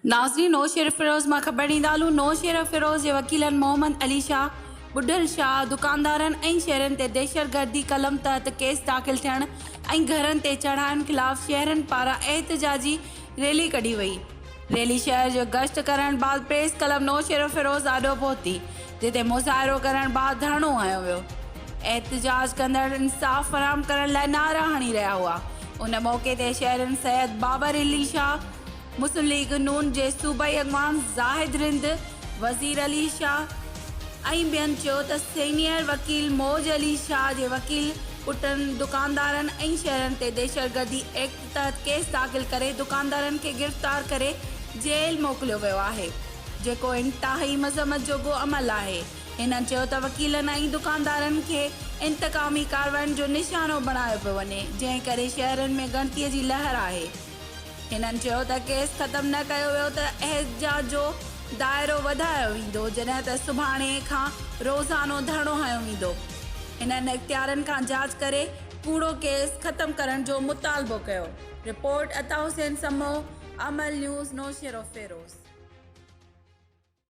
ناظرين نوشهروفيروز مان خبر ڏيندا هلون نوشهروفيروز جي وڪيلن محمد علي شاهه، ٻڍل شاهه، دڪاندارن ۽ شهرين تي دهشتگردي قلم تحت ڪيس داخل ٿيڻ ۽ گهرن تي چڙهاين خلاف شهرين پاران احتجاجي ريلي ڪڍي وئي. ريلي شهر جو گشت ڪرڻ بعد پريس ڪلب نوشهروفيروز آڏو پهتي جتي مظاهرو ڪرڻ بعد ڌرڻو هنيو ويو. احتجاج ڪندڙ انصاف فراهم ڪرڻ لاء نعرا هڻي رهيا هئا. ان موقعي تي شهرين سيد بابر علي شاهه، مسلم ليگ نون جي صوبائي اڳواڻ زاهد رند، وزير علي شاهه ۽ ٻين چيو ته سينيئر وڪيل موج علي شاهه جي وڪيل پٽن دڪاندارن ۽ شهرين تي دهشتگردي ايڪٽ تحت ڪيس داخل ڪري دڪاندارن کي گرفتار ڪري جيل موڪليو ويو آهي جيڪو انتهائي مذمت جوڳو عمل آهي هنن چيو ته وڪيلن ۽ دڪاندارن کي انتقامي ڪارروائين جو نشانو بڻايو پيو وڃي جنهن ڪري شهرين ۾ ڳڻتي جي لهر آهي. هنن چيو ته ڪيس ختم نه ڪيو ويو ته احتجاج جو دائرو وڌايو ويندو جڏهن ته سڀاڻي کان روزانو ڌرڻو هنيو ويندو. هنن اختيارين کان جاچ ڪري ڪوڙو ڪيس ختم ڪرڻ جو مطالبو ڪيو. رپورٽ، عطا حسين سمون، عمل نيوز، نوشهروفيروز.